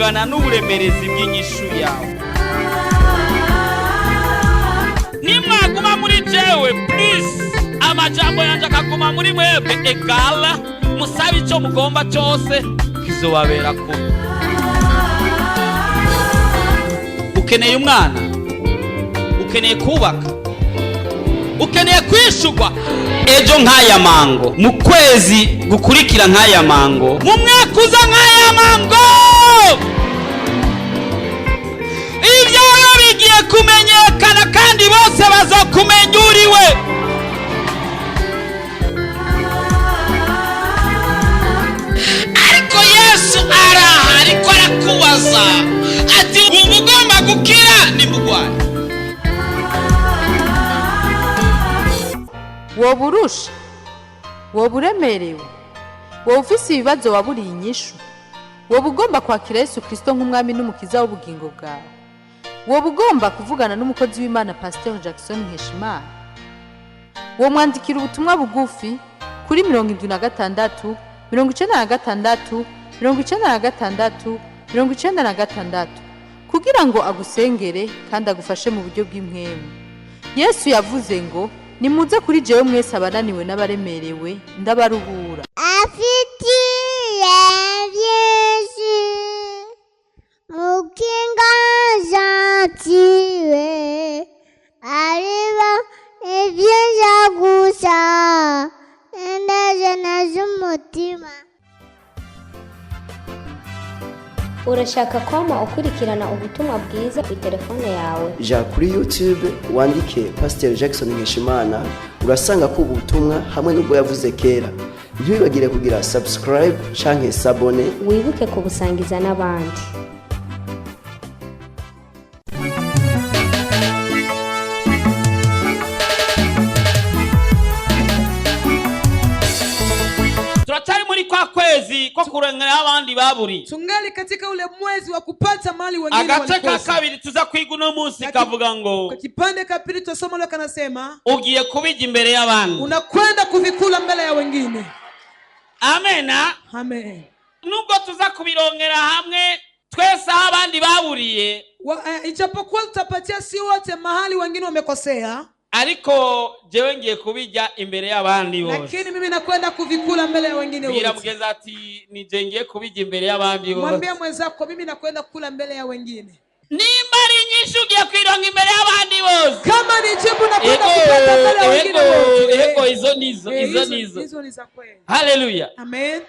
Kungana n'uburemerezi bw'inyishu yawe. Nimwaguma muri jewe, please, amajambo yanje akaguma muri mwebwe, egala musabe icyo mugomba cyose, kizobabera kubi. Ukeneye umwana, ukeneye kubaka, ukeneye kwishurwa ejo nk'aya mango, mu kwezi gukurikira nk'aya mango, mu mwaka uza nk'aya mango. Ibyawe bigiye kumenyekana kandi bose bazokumenya uriwe. Ariko Yesu araha, ariko arakubaza ati: "Wumva ugomba gukira nimugwaye?" Woba urusha, woba uremerewe, woba ufise ibibazo waburiye inyishu, woba ugomba kwakira Yesu Kirisito nk'umwami n'umukiza w'ubugingo bwawe, woba ugomba kuvugana n'umukozi w'Imana Pasiteri Jackson Nkeshimana, womwandikira ubutumwa bugufi kuri 76 96 96 96 kugira ngo agusengere kandi agufashe mu buryo bw'impwemu. Yesu yavuze ngo: "Nimuze kuri jewe mwese abananiwe n'abaremerewe, ndabaruhura." Afitiye byinshi mukinga jantiwe ariba ibyiza gusa indajana z'umutima. Urashaka kwama ukurikirana ubutumwa bwiza ku telefone yawe? Ja kuri YouTube wandike Pasiteri Jackson Nkeshimana, urasanga ko ubu butumwa hamwe n'ubwo yavuze kera. Ntiwibagire kugira subscribe canke s'abonner. Wibuke kubusangiza n'abandi. Turacyari muri kwa kwezi ko kurengera abandi baburiye. Tungali katika ule mwezi wa kupata mali wengine Agace ka walikosa. kabiri tuza kwiga uno munsi kavuga ngo Kwa kipande ka pili tutasoma leo kanasema ugiye kubijya imbere y'abandi. Unakwenda kuvikula mbele ya wengine. Amena. Amen. Nubwo tuza kubirongera hamwe twese aho abandi baburiye, Ijapokuwa tutapatia si wote mahali wengine wamekosea, ariko jewe ngiye kubijya imbere y'abandi bose. Lakini mimi nakwenda kuvikula mbele ya wengine Bwira wote. mugenzi ati: "Nije ngiye kubijya imbere y'abandi bose." Mwambie mwenzako, mimi nakwenda kula mbele ya wengine. Nimba ari inyinshi, ugiye kwironga imbere y'abandi bose. Kama ni jibu, nakwenda Ego, kupata mbele ya wengine ego, wote. ego, izo nizo, Eh, izo nizo. Hizo ni za kweli. Haleluya. Amen.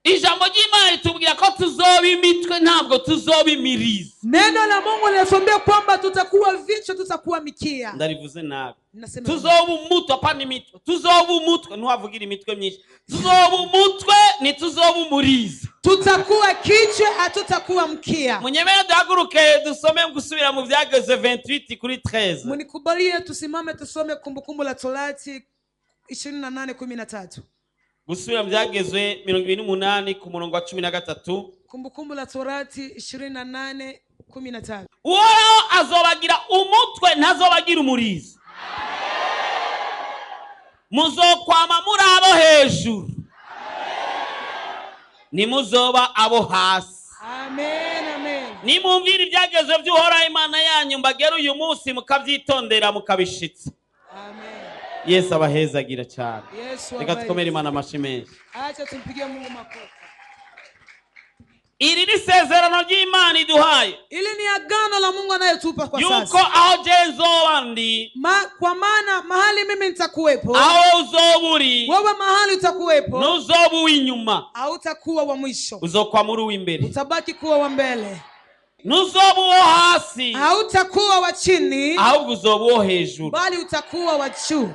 Ijambo ry'Imana ritubwira ko tuzoba imitwe, ntabwo tuzoba imirizo. Neno la Mungu linatuambia kwamba tutakuwa vichwa, tutakuwa mikia. Ndarivuze nabi. Nasema Tuzoba umutwe, apana imitwe. Tuzoba umutwe, ntiwavugira imitwe myinshi. Tuzoba umutwe, ntituzoba umurizo. Tutakuwa kichwa, hatutakuwa mkia. Munyemere duhaguruke dusome gusubira mu Byageze 28 kuri 13. Mnikubalie tusimame tusome Kumbukumbu la Torati 28:13. Gusubira mu Byagezwe 28 ku murongo wa 13. Kumbukumbu la Torati 28:13. Uhoraho azobagira umutwe, ntazobagira umurizo. Muzokwama muri abo hejuru, ntimuzoba abo hasi. Amen, amen. Nimumvira ibyagezwe by'Uhoraho Imana yanyu mbagera uyu munsi, mukabyitondera, mukabishitsa. Amen. Yesu abahezagira cyane. Yesu Reka abariki. dukomere Imana amashyi menshi. Acha tumpigie Mungu makofi. Iri ni isezerano ry'Imana iduhaye Ili ni agano la Mungu anayetupa kwa yuko sasa. aho je nzoba ndi, Kwa maana mahali mimi nitakuwepo, aho uzoba uri, wewe mahali utakuwepo, ntuzoba uw'inyuma, hautakuwa wa mwisho, uzokwama uri uw'imbere. Utabaki kuwa wa mbele. Ntuzoba uwo hasi, Hautakuwa wa chini, ahubwo uzoba uwo hejuru. Bali utakuwa wa juu.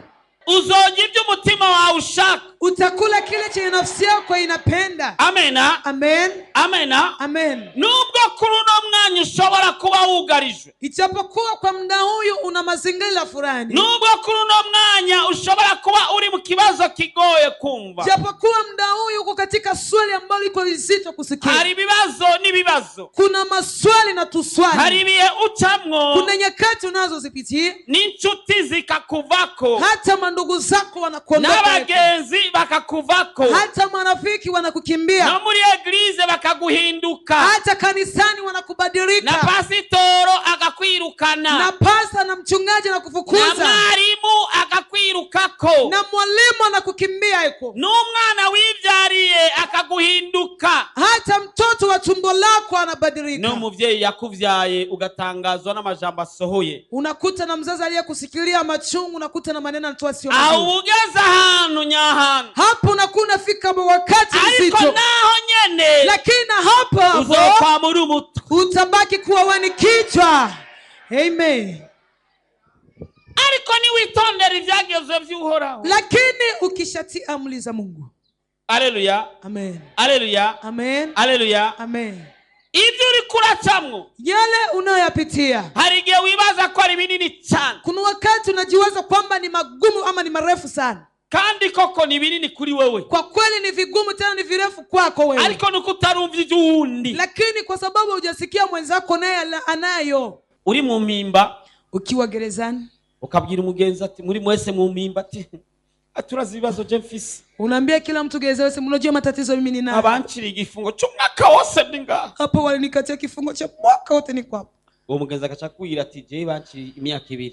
Uzorya ibyo umutima wawe ushaka. Utakula kile chenye nafsi yako inapenda. Amena. Amen. Amena. Amen. Nubwo kuri uno mwanya ushobora kuba wugarijwe, Ijapokuwa kwa muda huyu una mazingira fulani, nubwo kuri uno mwanya ushobora kuba uri mu kibazo kigoye kumva, japokuwa muda huyu uko katika swali ambalo liko lizito kusikia, hari ibibazo n'ibibazo, kuna maswali na hari tuswali, ibihe ucamwo kuna nyakati unazozipitia n'inshuti zikakuvako, hata mandugu. Wandugu zako wanakuondoka, N'abagenzi bakakuvako. Hata marafiki wanakukimbia. No muri église bakaguhinduka. Hata kanisani wanakubadilika. Na pasitoro akakwirukana. Na pasta na mchungaji Na anakufukuza. Mwarimu akakwirukako. Na mwalimu anakukimbia iko. N'umwana wivyariye akaguhinduka. Hata mtoto wa tumbo lako anabadilika. N'umuvyeyi yakuvyaye ugatangazwa n'amajambo asohoye. Unakuta na mzazi aliyekusikilia machungu, unakuta na maneno anatoa sio Aho mazuri. ugeze ahantu nyahantu. Hapo unakuwa unafika wakati Ariko mzito, naho nyene lakini na hapo hapo uzokwama uri umutwe. Utabaki kuwa wewe ni kichwa. Amen. Ariko niwitondera ivyagezwe vy'Uhoraho. Lakini ukishatii amri za Mungu. Aleluya. Amen. Aleluya. Amen. Aleluya. Amen. Ibyo uriko uracamwo, Yale unayoyapitia, hari igihe wibaza ko ari binini cyane. Kuna wakati unajiwaza kwamba ni magumu ama ni marefu sana. Kandi koko ni binini kuri wewe. Kwa kweli ni vigumu tena ni virefu kwako wewe. Ariko nuko utarumva iby'uwundi. Lakini kwa sababu hujasikia mwenzako naye anayo. Uri mu mpimba, Ukiwa gerezani, ukabwira umugenzi ati muri mwese mu mpimba ati aturazi ibibazo je mfise. Unaambia kila mtu gerezani, sema unajua matatizo mimi ninayo. Abanciriye igifungo cy'umwaka wose ndi ngaha. Hapo walinikatia kifungo cha mwaka wote niko hapo. Uwo mugenzi agaca akubwira ati jewe banciriye imyaka 2.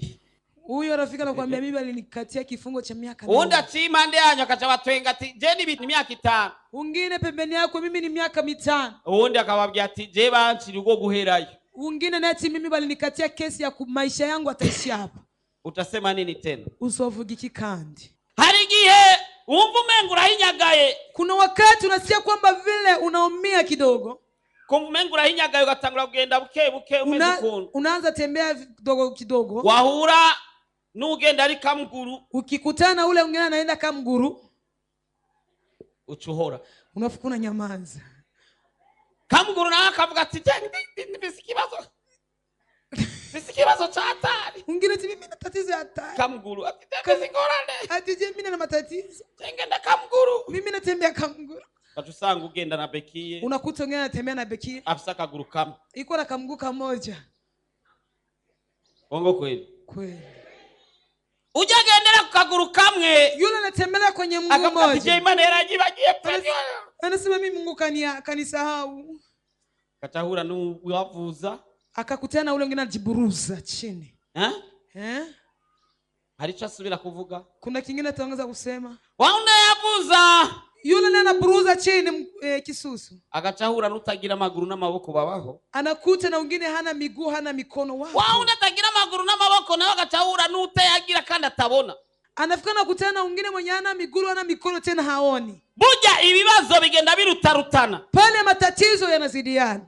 Huyo rafiki anakuambia mimi alinikatia kifungo cha miaka Uwundi 2. aciye impande yanyu akaca batwenga ati je ni imyaka 5. Wengine pembeni yako mimi ni miaka 5. Uwundi akababwira ati je banciriye ubwo guherayo. Wengine naye ati mimi walinikatia kesi ya maisha yangu ataishia hapa. Utasema nini tena? Uzovuga iki kandi? Hari igihe wumva umenga urahinyagaye. Kuna wakati unasikia kwamba vile unaumia kidogo. Kumva umenga urahinyagaye ugatangura kugenda buke buke umeze ukuntu. Unaanza tembea kidogo kidogo. Wahura n'ugenda ari kamguru. Ukikutana na ule mwingine anaenda kamguru, ucuhora. Unafukuna nyamanza. Kamguru nawe akavuga ati je mfise ikibazo. Mfise ikibazo cha hatari. Mwingine ati mimi na tatizo ya hatari. Kamguru ati mfise ingorane. Ati je mimi na matatizo. Je ngenda kamguru. Mimi natembea kamguru. Ugaca usanga ugenda na bekiye. Unakuta mwingine anatembea na bekiye. Afise akaguru kamwe. Iko na kamguu kamoja. Bongo kweli? Kweli. Ujya agendera ku kaguru kamwe. Yule anatembelea kwenye mguu Akavuga ati, mmoja. Je, Imana yaragibagiye pe. Anasema mimi Mungu kanisahau. Akahura n'uwavuza. Akakutana na ule mwingine anajiburuza chini. Eh? Eh? Hari icyo asubira kuvuga? Kuna kingine ataongeza kusema? Waunda yavuza. Yule naye anaburuza chini kisusu. Agacahura n'utagira amaguru n'amaboko babaho. Anakuta na wengine hana miguu hana mikono wapo. Waunda atagira amaguru n'amaboko nawe agacahura n'utayagira kandi atabona. Anafika na kutana na wengine mwenye hana miguu hana mikono tena haoni. Burya ibibazo bigenda birutarutana. Pale matatizo yanazidiana.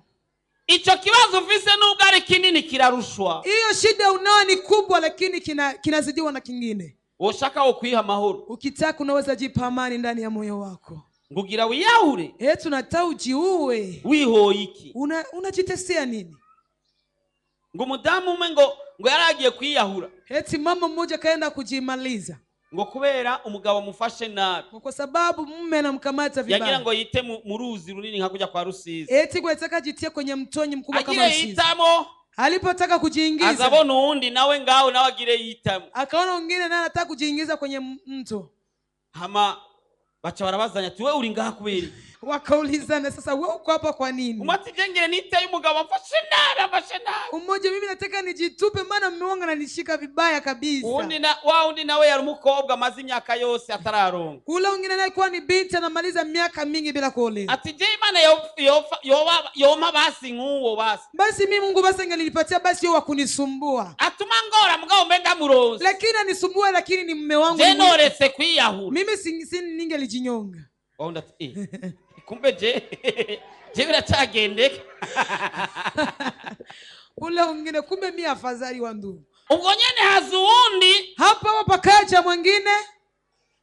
Ico kibazo ufise nubwo ari kinini kirarushwa. Hiyo shida unayo ni kubwa lakini kinazidiwa na kingine. Woshaka wo kwiha amahoro. Ukitaka unaweza jipa amani ndani ya moyo wako. Ngugira wiyahure. Eti unataka ujiue. Wihoye iki? Unajitesia nini? Ngo umudamu umwe ngo yaragiye kwiyahura. Eti mama mmoja kaenda kujimaliza. Ngo kubera umugabo amufashe nabi. Ngo kwa sababu mume anamkamata vibaya. Yagira ngo yite mu ruzi runini nka kujya kwa Rusizi. Eti kwa yataka jitie kwenye mtonyi mkubwa kama Agire Rusizi. yitamo. Alipotaka kujiingiza. Azabona uwundi nawe ngaho nawe agire yitamo. Akaona mwingine naye anataka kujiingiza kwenye mto. Hama baca barabazanya ati wewe uri ngaha kubera iki? Wakaulizana sasa wewe uko hapa kwa nini? Umwe ati je ngire niteye umugabo amfashe nabi, amfashe nabi. Mmoja mimi nataka nijitupe maana mume wangu ananishika vibaya kabisa. Uwundi na wa undi nawe yari umukobwa amaze imyaka yose atararonga. Ule mwingine naye alikuwa ni binti anamaliza miaka mingi bila kuolewa. Ati je Imana yoma basi nk'uwo basi. Basi mimi Mungu basi angelinipatia basi yeye wa kunisumbua. Atuma ngora mugabo mbe ndamuronse. Lakini anisumbue lakini ni mume wangu. Je noretse kwiyahura. Mimi ningelijinyonga. Wawundi ati, kumbe je biracagendeka. Ule mwingine kumbe mimi afadhali wa ndugu. Ubwo nyene haza uwundi. Hapo hapo pakaja mwingine.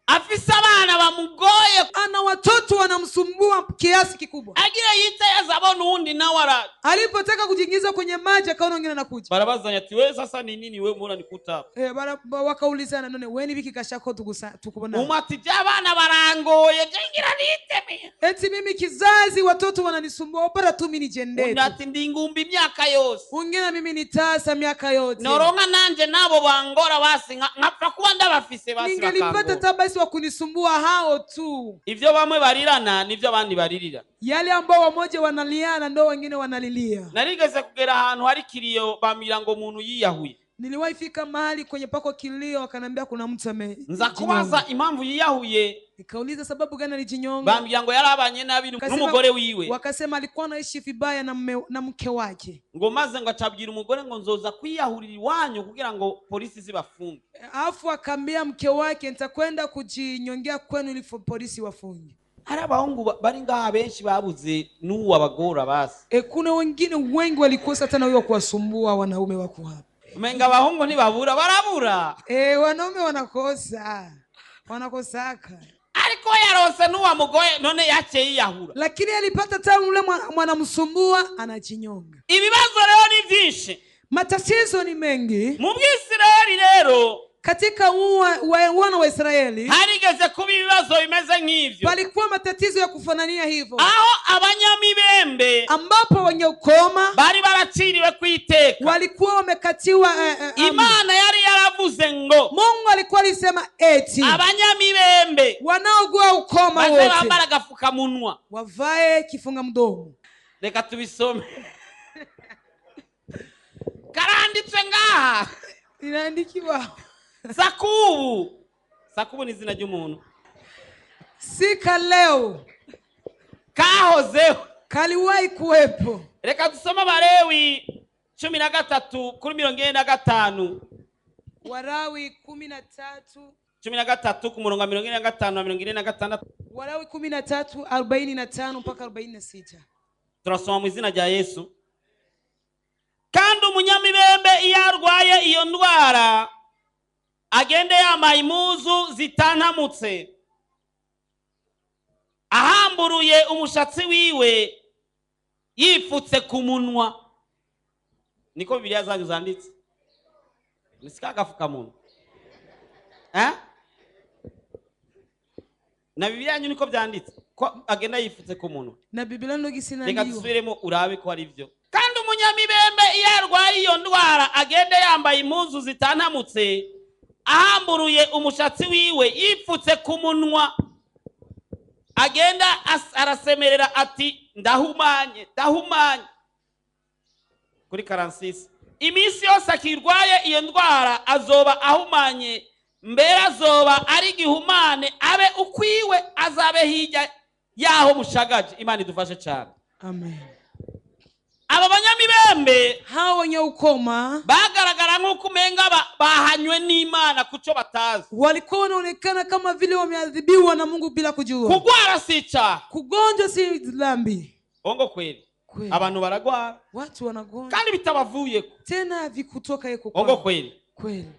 Afise abana bamugoye. Ana watoto wanamsumbua kiasi kikubwa. Agira yite azabona uwundi nawe ara. Alipotaka kujiingiza kwenye maji akaona wengine anakuja. Barabazanya ati wewe sasa ni nini wewe mbona nikuta hapa? Wakaulizana none wewe ni biki kashako tukubona. Umwe ati je abana barangoye je ngira niteme. Eti mimi kizazi watoto wananisumbua bora tu mimi nijende. Undi ati ndi ingumba imyaka yose. Wengine mimi ni tasa miaka yote. Noronka nanje nabo bangora basi nkapfa kuba ndabafise basi Ningelipata bakangora. tabasi wa kunisumbua hao tu. Ivyo bamwe barirana nivyo abandi baririra. Yale ambao wamoja wanaliana ndo wengine wanalilia. Narigeze kugera ahantu hari kilio bambwira ngo umuntu yiyahuye. Niliwahi fika mahali kwenye pako kilio wakanambia kuna mtu ame Nza kubaza impamvu yiyahuye. Nikauliza sababu gani alijinyonga. Bambwira ngo yarabanye nabi n'umugore wiwe. Wakasema alikuwa anaishi vibaya na mke wake. Ngo maze ngo acabwira umugore ngo nzoza kwiyahurira iwanyu kugira ngo polisi zibafunge. Afu akambia mke wake nitakwenda kujinyongea kwenu ili polisi wafunge. Hari abahungu bari ngaha benshi babuze n'uwo abagora basi. Kuna wengine wengi walikosa hata na huyo kuwasumbua wanaume wako hapa. Umenga abahungu ntibabura barabura. Wanaume wanakosa. Wanakosaka. Ariko yaronse n'uwa mugoye none yaciye yiyahura. Lakini alipata tamu ule mwanamsumbua anajinyonga. Ibibazo rero ni byinshi. Matatizo ni mengi. Mu Bwisirayeli rero katika wana wa Israeli harigeze kuba ibibazo bimeze nk'ivyo. Palikuwa matatizo ya kufanania hivyo. Aho abanyamibembe ambapo wenye ukoma bari baraciriwe kwiteka. Walikuwa wamekatiwa Imana yari yaravuze ngo Mungu alikuwa alisema eti abanyamibembe wanaogua ukoma baze wote bambara agafukamunwa, wavae kifunga mdomo. Reka tubisome. Karanditswe ngaha. Inaandikiwa Sakubu. Sakubu ni izina ry'umuntu. Sika leo kahozeho kaliwahi kuwepo. Reka dusome Abalewi 13 kuri 45. Warawi 13 13 ku murongo wa 45 na 46. Warawi 13 45 mpaka 46. Turasoma mu izina rya Yesu. Kandi umunyamibembe iyo arwaye iyo ndwara agende yambaye impuzu zitantamutse, ahamburuye umushatsi wiwe, yifutse ku munwa. Niko Bibiliya zanyu zanditse. Nisika agafukamunwa. Na Bibiliya yanyu niko byanditse ko agenda yifutse ku munwa. Na Bibiliya ndo gisina Reka ndiyo. dusubiremo urabe ko ari byo. Kandi umunyamibembe iyo arwaye iyo ndwara agende yambaye impuzu zitantamutse, ahamburuye umushatsi wiwe, yipfutse ku munwa, agenda arasemerera ati ndahumanye, ndahumanye. Kuri 46. Iminsi yose akirwaye iyo ndwara azoba ahumanye, mbere azoba ari gihumane, abe ukwiwe, azabe hirya yaho mushagaje. Imana idufashe cyane. Amen. Aba banyamibembe hao wenye ukoma bagaragara nk'uko umenga bahanywe n'Imana kuco batazi. Walikuwa wanaonekana kama vile wameadhibiwa na Mungu bila kujua. Kugwara si icyaha. Kugonjwa si dhambi. Bongo kweli. Kweli. Abantu baragwara. Watu wanagonjwa. Kandi bitabavuyeko. Tena vikutoka yeko Bongo kweli. Kweli.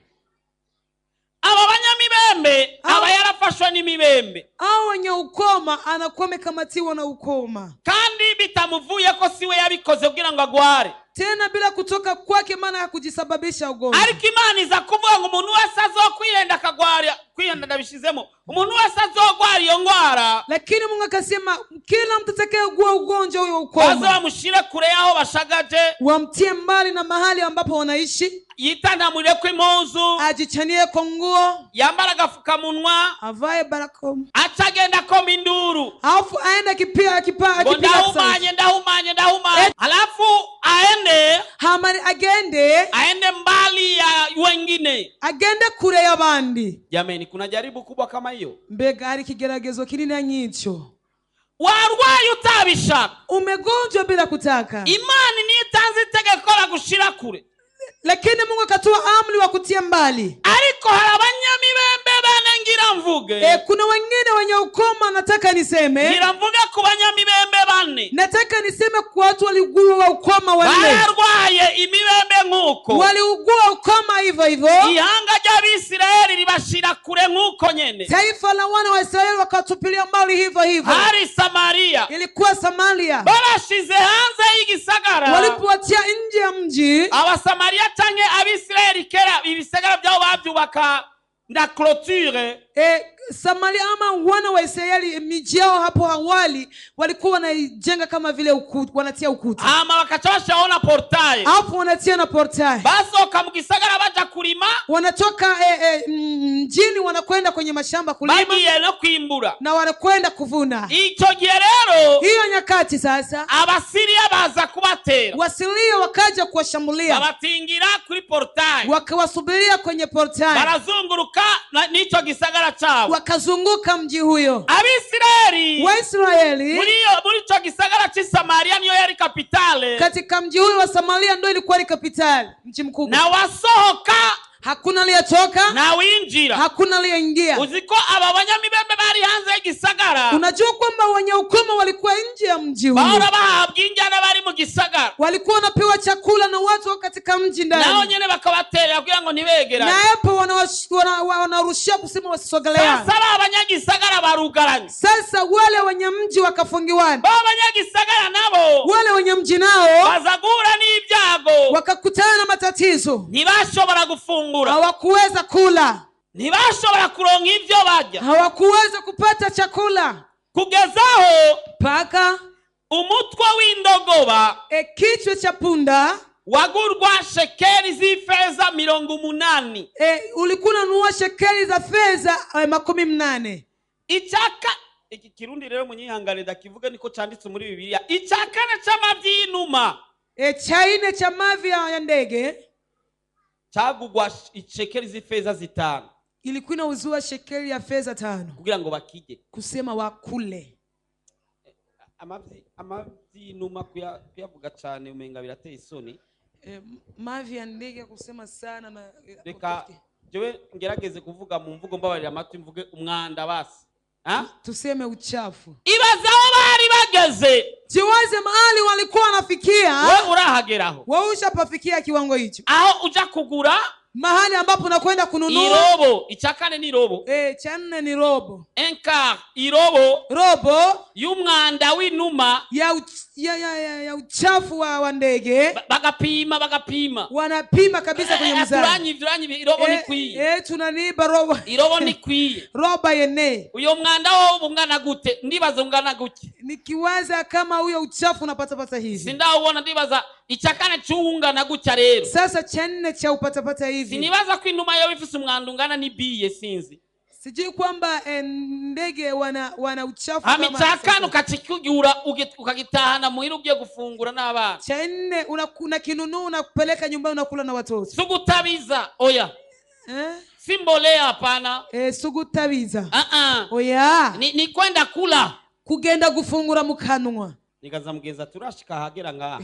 Aba banyamibembe aba yarafashwe n'imibembe. Hao wenye ukoma anakuwa amekamatiwa na ukoma. Kandi bitamuvuye ko siwe yabikoze kugira ngo agware. Tena bila kutoka kwake, maana hakujisababisha ugonjwa. Ariko Imana iza kuvuga ngo umuntu wese azokwihenda akagwara, kwihenda ndabishizemo, umuntu wese azogwara iyo ndwara. Lakini Mungu akasema kila mtu atakayeugua ugonjwa huo ukoma, baze bamushire kure yaho bashagaje, wamtie mbali na mahali ambapo wanaishi, yitantamurire ko impuzu, ajichanie kwa nguo, yambara agafukamunwa, avae barakoa, aca agenda akoma induru, alafu aende akipiga ngo ndahumanye, ndahumanye, ndahumanye, alafu aende hamari, agende aende mbali ya wengine, agende kure y'abandi. Jamani, kuna jaribu kubwa kama hiyo? Mbega hari ikigeragezo kinini nk'icyo? Warwaye utabishaka, umegonjwa bila kutaka. Imana niyo itanze itegeko la gushira kure, lakini Mungu akatoa amri wa kutia mbali. Ariko hari abanyamibembe bane ngira mvuge. Kuna wengine wenye ukoma, nataka niseme. Ngira mvuge ku banyamibembe bane. Nataka niseme kwa watu waliugua ukoma wanne. Bararwaye imibembe nkuko. Waliugua ukoma hivyo hivyo. Ihanga ry'Abisirayeli Bashira kure nk'uko nyene. Taifa la wana wa Israeli wakatupilia mbali hivyo hivyo. Hari Samariya. Ilikuwa Samaria. Babashize hanze y'igisagara, Walipowatia nje ya mji, Abasamariya canke Abisirayeli kera ibisagara byabo bavyubaka na clôture. Samaria ama wana wa Israeli miji yao hapo awali walikuwa wanaijenga kama vile ukuta, wanatia ukuta, Hama bakaca bashiraho na portail. Hapo wanatia na portai. Basohoka mu gisagara baja kurima, Wanatoka mjini wanakwenda kwenye mashamba kulima bagiye no kwimbura. Na wanakwenda kuvuna. Icyo gihe rero Hiyo nyakati sasa Abasiriya baza kubatera, Wasiria wakaja kuwashambulia, babatingira kuri portail, wakawasubiria kwenye portai, barazunguruka n'icyo gisagara cyabo. Wakazunguka mji huyo. Abisirayeli Waisraeli muri iyo muri icyo gisagara cy'i Samariya niyo yari capitale, katika mji huyo wa Samaria ndio ilikuwa ni kapitali, mji mkubwa. Na wasohoka, Hakuna aliyetoka, ntawinjira. Hakuna aliyeingia. Uzi ko aba banyamibembe bari hanze y'igisagara, Unajua kwamba wenye ukoma walikuwa nje ya mji huo, bahora bahabwa injyana bari mu gisagara, walikuwa wanapewa chakula na watu wa katika mji naho ndani, nyene bakabaterera kugira ngo ntibegerane. Na hapo wanarushia kusema wasisogeleane. Sasa ba banyagisagara barugaranye. Sasa wale wenye mji wakafungiwana, Ba banyagisagara nabo wale wenye mji nao baza guhura n'ibyago, wakakutana na matatizo, ntibashobora gufungura, hawakuweza kula, ntibashobora kuronka ibyo barya, hawakuweza kupata chakula kugezaho mpaka umutwe w'indogoba kichwa cha punda wagurwa shekeli z'ifeza 80. Ulikuwa unanunua shekeli za fedha 80. Icyaka iki kirundi rero munyihangane ndakivuge niko canditse muri Bibiliya, icya kane c'amavyi y'inuma Cha nne cha mavi ya ndege cagugwa ishekeli z'ifeza 5 ilikuwa inauziwa shekeli ya fedha 5 kugira ngo bakirye. Kusema wakule. Amavyi y'inuma kuyavuga cane umenga birateye isoni. Mavi ya ndege kusema sana na Reka jewe ngerageze kuvuga mu mvugo, mbabarira amatwi, mvuge umwanda basi. Ha? Tuseme uchafu. Ibaze aho bari bageze. Jiwaze mahali walikuwa wanafikia. We urahageraho? Wewe ushapafikia kiwango hicho? Aho uja kugura Mahali ambapo unakwenda kununua irobo, icya kane ni irobo. Cha nne ni robo. Un quart, irobo Robo y'umwanda w'inuma ya uchafu wa ndege. Bagapima bagapima. Wanapima kabisa kwenye mzani. Turanyivye, uranyivye, irobo nikwiye. Tunaniba robo. Irobo nikwiye. Roba yene. Uyo mwanda wowe ungana gute? Ndibaza ungana gute? Nikiwaza kama huyo uchafu unapatapata hivi. Sindawubona, ndibaza icya kane c'uwungana gutya rero. Sasa cha nne cha upatapata hivi. Sinibaza ko inuma yoba ifise umwanda ungana n'ibiye, sinzi. Sijui kwamba ndege wana uchafu Hama kama icya kane sasa. ukakikugura ukagitahana muhira ugiye gufungura n'abana. Cha nne unakinunua unapeleka nyumbani unakula na watoto. Sugutabiza oya. Eh? Si mbolea, hapana. Sugutabiza. Ah ah. Oya. Ni kwenda kula. Kugenda gufungura mu kanwa. Nikaza mugeza turashika ahagera ngaha.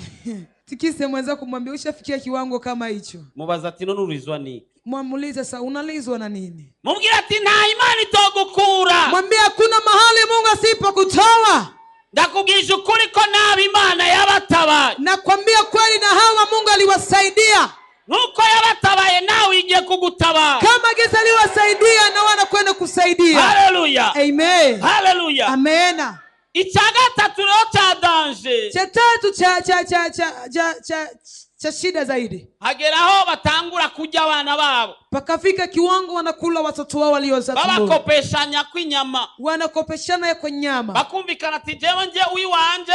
Tikise mwenza kumwambia ushafikia kiwango kama hicho. Mubaza ati none urizwa niki? Mwamuulize sasa unalizwa na nini? Mubwira ati nta Imana itogukura. Mwambie hakuna mahali Mungu asipokutoa. Ndakubwije ukuri ko naba Imana yabatabaye. Nakwambia kweli na hawa Mungu aliwasaidia. Nkuko yabatabaye nawe igiye kugutabara. Kama giza aliwasaidia na wanakwenda kusaidia. Haleluya. Amen. Haleluya. Amen. Icya gatatu rero cya danger. Cha tatu cha shida zaidi. Hageraho batangura kurya abana babo. Pakafika kiwango wanakula watoto wao waliozaa tumboni. Babakopeshanya kw'inyama. Wanakopeshana kwa nyama. Bakumvikana ati jewe nje uyiwanje.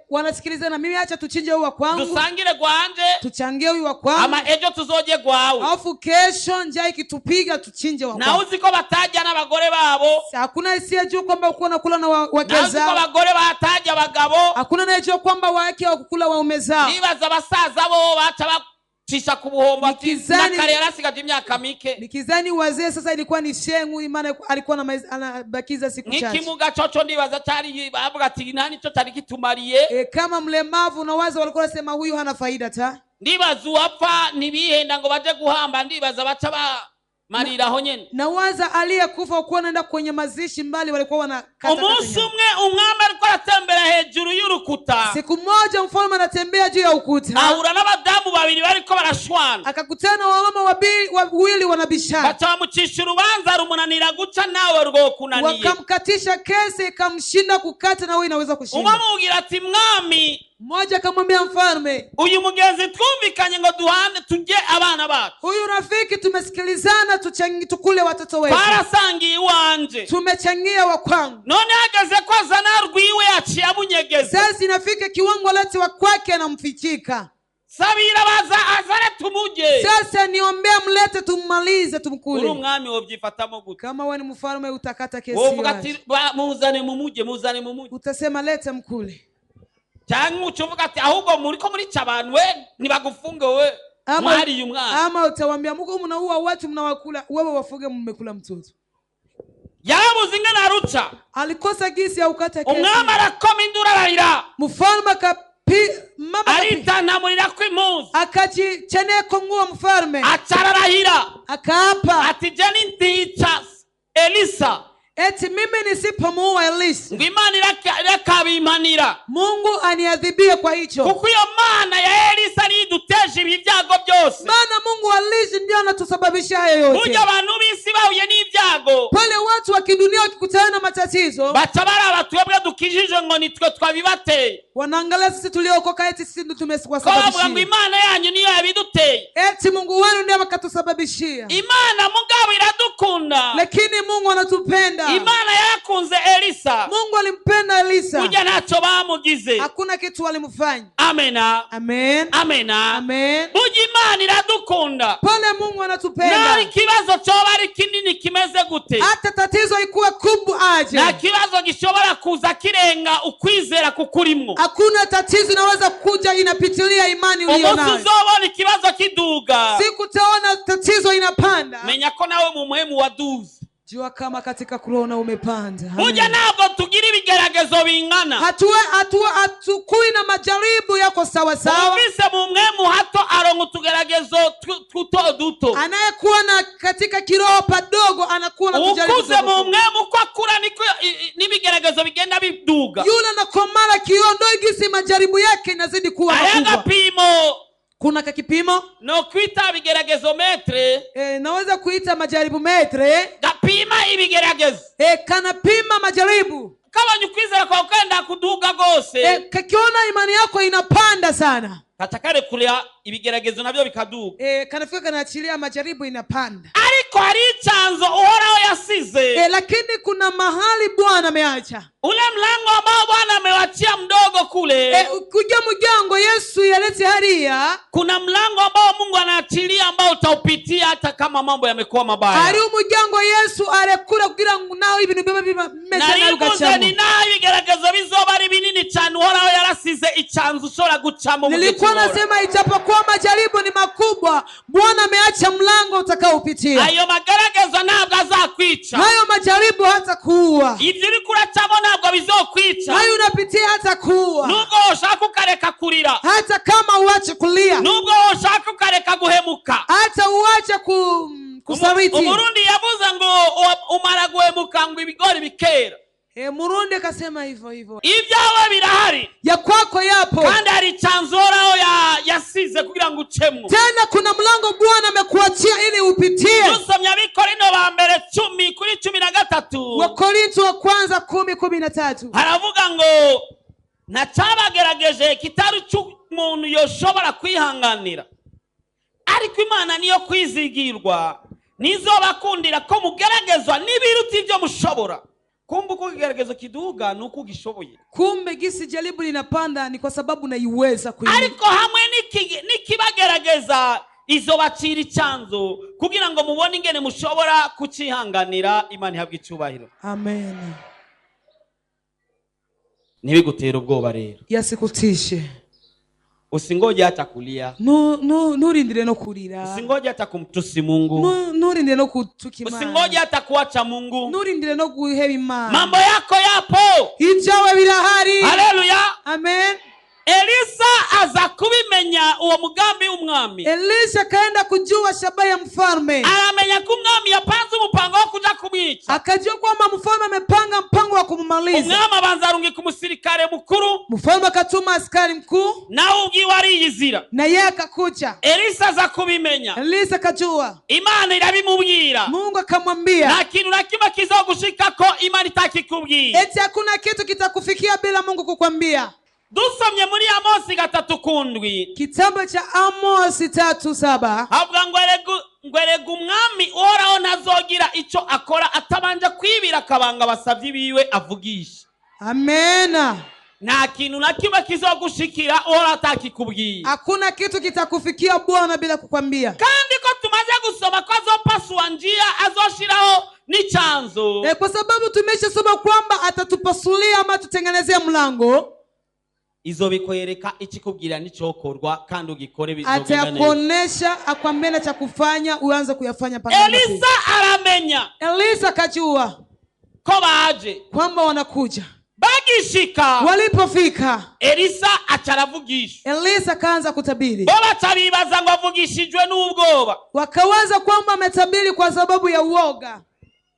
Wanasikilizana mimi acha tuchinje huyu wa kwangu. Dusangire gwanje. Tuchangie huyu wa kwangu. Ama ejo tuzoje gwawe. Alafu kesho njaa ikitupiga tuchinje wa Na kwangu. uzi ko batajya n'abagore babo. Hakuna hisia juu kwamba uko unakula na wake Na uzi ko zao. abagore batajya abagabo. Hakuna anayejua kwamba wake wa kukula waume zao. Nibaza abasaza bo baca bacisha ku buhombo ati, Nikizani na kare yarasigaje imyaka mike. Nikizani wazee sasa ilikuwa ni shengu, imana alikuwa anabakiza siku chache. Nk'ikimuga coco ndibaza cari bavuga ati nta nico cari kitumariye. Kama mlemavu na waza walikuwa wanasema huyu hana faida ta. Ndibaza uwapfa ntibihenda ngo baje guhamba, ndibaza baca ba Marira aho nyene. Nawaza aliyekufa kuwa naenda kwenye mazishi mbali walikuwa wanakata Umunsi umwe umwami ariko aratembera hejuru y'urukuta, Siku moja mfalme anatembea juu ya ukuta, ahura n'abadamu babiri bariko barashwana, akakutana na wamama wawili wanabishana, baca bamucisha urubanza rumunanira guca nawe rwokunaniye. Wakamkatisha kesi ikamshinda kukata, na wewe inaweza kushinda. Umwe amubwira ati mwami, Mmoja akamwambia mfalme, uyu mugenzi twumvikanye ngo duhane turye abana bacu, huyu rafiki tumesikilizana tukule watoto wetu, twarasangiye iwanje, tumechangia wa kwangu, none hageze ko azana rwiwe yaciye amunyegeza. Sasa inafika kiwango lete wa kwake anamfichika. Sabira baza azare tumuje. Sasa niombea mlete tummalize Uri tumkule. umwami wobyifatamo gute? Kama wewe ni mfalme utakata kesi Wovuga hiyo aje. ati muzane mumuje, muzane mumuje, Utasema lete mkule, cyangwa uca uvuga ati ahubwo muriko murica abantu we ntibagufunge we mwariye umwana. ama utawambia Mungu mnaua watu mnawakula, wewe wafuge mmekula mtoto. Yarabuze ingene aruca. Alikosa gisi ya ukata kesi. Umwami arakoma induru ararira, Mfalme mama aritantamurira ko impuzu, akajicheneko nguo mfalme, aca ararahira akaapa ati je nintica Elisa, eti mimi nisipomuua Elisa, ngo Imana irakabimpanira, Mungu aniadhibie kwa hicho. kuko iyo mana ya Elisa ariyo iduteje ibi byago byose. Maana Mungu wa Elisa ndio anatusababisha hayo yote. Burya abantu b'isi bahuye n'ibyago, Pale watu wa kidunia wakikutana na matatizo, baca baraba twebwe dukijije ngo nitwe twabibateye, wanaangalia sisi tuliokoka eti sisi ndio ko bavuga ngo tumewasababishia, Imana yanyu niyo yabiduteye. eti Mungu wenu ndiye akatusababishia. Imana mugabo iradukunda, Lakini Mungu anatupenda. Imana yarakunze Elisa, Mungu alimpenda Elisa, burya ntacyo bamugize. hakuna kitu walimfanya. Amena, Amen, amena. amen. Burya Imana iradukunda, Pale Mungu naho anatupenda, ikibazo cyoba ari kinini kimeze gute, hata tatizo ikuwe kubwa aje, nta kibazo gishobora kuza kirenga ukwizera kukurimwo. hakuna tatizo inaweza kuja inapitilia imani uliyo Umunsi nayo. uzobona ikibazo kiduga, Siku utaona tatizo inapanda, menya ko nawe mu muhemu waduze. jua kama katika korona umepanda. Burya Amen. ntabwo tugira ibigeragezo bingana. Hatukui na majaribu yako sawa sawa. Ufise mu mwemu hato aronka utugeragezo tuto duto. Anayekuwa na katika kiroho padogo anakuwa na tujaribu Ukuze mu tudogo. mwemu uko akura niko n'ibigeragezo bigenda biduga. Yule anakomala kiroho ndo igisi majaribu yake inazidi kuwa Hariho makubwa. agapimo Kuna kakipimo no kwita bigeragezo metre, naweza kuita majaribu metre, gapima ibigeragezo. Kanapima majaribu. Kabonye ukwizera kwawe kwenda kuduga rwose, Kakiona imani yako inapanda sana, kaca karekurira ibigeragezo nabyo bikaduga. Kanafika kanaachilia majaribu inapanda. Ariko hari icyanzo Uhoraho yasize. Lakini kuna mahali Bwana ameacha. Ule mlango ambao Bwana amewachia mdogo kule, Kuja mjango Yesu yalete haria, kuna mlango ambao Mungu anaachilia ambao utaupitia hata kama mambo yamekuwa mabaya. hari umuryango Yesu arekura kugira ngo nawe ibintu bibe bimeze nabi Narivuze ugacamo. ni naho ibigeragezo bizoba ari binini cyane, Uhoraho yarasize icyanzo ushobora gucamo mu gihe Nilikuwa cy'ingorane. nasema ijapokuwa majaribu ni makubwa, Bwana ameacha mlango utakaopitia. Ayo mageragezo ntabwo azakwica. Hayo majaribu hata kuua, Ibyo uri kuracamo ntabwo bizokwica. hayo unapitia hata kuua, Nubwo woshaka ukareka kurira, hata kama uache kulia, nubwo woshaka ukareka guhemuka. hata uache kusaliti. Umurundi yavuze ngo umara guhemuka ngo ibigori bikera. Murundi akasema hivyo hivyo, Ibyawe birahari, ya kwako yapo, kandi hari icyanzu Uhoraho yasize kugira ngo ucemwo. tena kuna mlango Bwana amekuachia ili upitie. Dusomye Abakorinto ba mbere 10:13, Wakorintho wa kwanza 10:13 haravuga ngo ntacabagerageje kitari cy'umuntu yoshobora kwihanganira, ariko Imana niyo kwizigirwa ntizobakundira ko mugeragezwa n'ibiruta ibyo mushobora. Kumbe uko ikigeragezo kiduga ni uko ugishoboye. Kumbe gisi jaribu linapanda ni kwa sababu naiweza kuinuka. Ariko hamwe n'ikibagerageza izobacira icyanzu kugira ngo mubone ingene mushobora kucihanganira. Imana ihabwe icyubahiro. Amen. Ntibigutere ubwoba rero. Yasikutishe. Usingoje hata kulia, Nturindire no kurira, usingoje hata kumtusi Mungu, Nturindire no kutuka Imana, usingoje hata kuacha Mungu. nturindire no guheba Imana. Mambo yako yapo. Ibyawe birahari. Haleluya. Amen. Elisa aza kubimenya uwo mugambi w'umwami. Elisha akaenda kujua shabaha ya mfalme. Aramenya ko umwami yapanze umupango wo kuja kumwica. Akajua kwamba mfalme amepanga mpango wa kumumaliza. Umwami abanza arungika umusirikare mukuru. Mfalme akatuma askari mkuu, nawe ubwiwe ariyizira, na yeye akakuja. Elisa aza kubimenya. Elisa akajua. Imana irabimubwira. Mungu akamwambia, nta kintu na kimwe kizogushikako Imana itakikubwiye. Eti hakuna kitu kitakufikia bila Mungu kukwambia. Dusomye muri Amosi 3:7. Kitabu cha Amosi 3:7. Havuga ngo erega umwami Uhoraho ntazogira ico akora atabanje kwibira akabanga abasavyi biwe avugisha. Amena. Nta kintu na kimwe kizogushikira Uhoraho atakikubwiye. Hakuna kitu kitakufikia Bwana bila kukwambia. Kandi ko tumaze gusoma ko azopasua njia azoshiraho n'icyanzo. Kwa sababu tumeshasoma kwamba atatupasulia ama tutengenezea mlango. Izobikwereka ikikubwira nicokorwa kandi ugikore bizogenda neza. Atakuonesha akwambia na cha kufanya uanze kuyafanya paka. Elisa aramenya. Elisa akajua ko baje, kwamba wanakuja. Bagishika, walipofika, Elisa acaravugisha. Elisa kaanza kutabiri. Bo bacabibaza ngo avugishijwe n'ubwoba. Wakawaza kwamba ametabiri kwa sababu ya uoga.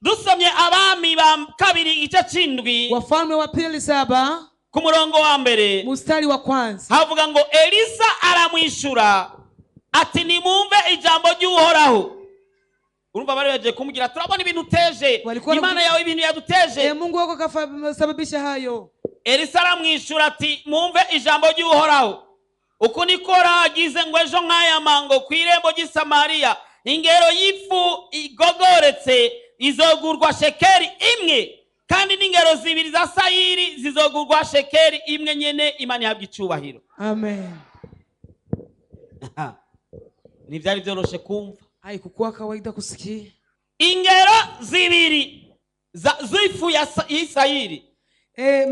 Dusomye Abami ba 2 igice c'indwi. Wafalme wa pili 7 ku murongo wa mbere, mstari wa kwanza. Havuga ngo Elisa aramwishura ati nimumve ijambo ry'Uhoraho. Urumva bari baje kumubwira turabona ibintu uteje, Imana yawe ibintu yaduteje. Mungu wako kasababisha hayo. Elisa aramwishura ati mumve ijambo ry'Uhoraho. Uku niko agize ngo ejo nk'aya mango ku irembo ry'i Samariya ingero y'ifu igogoretse izogurwa shekeli 1, kandi n'ingero 2 za sayiri zizogurwa shekeli 1 nyene. Imana ihabwe icubahiro. Amen. Ni byari byoroshe kumva. Haikukuwa kawaida kusikia. Ingero 2 za zifu ya sayiri.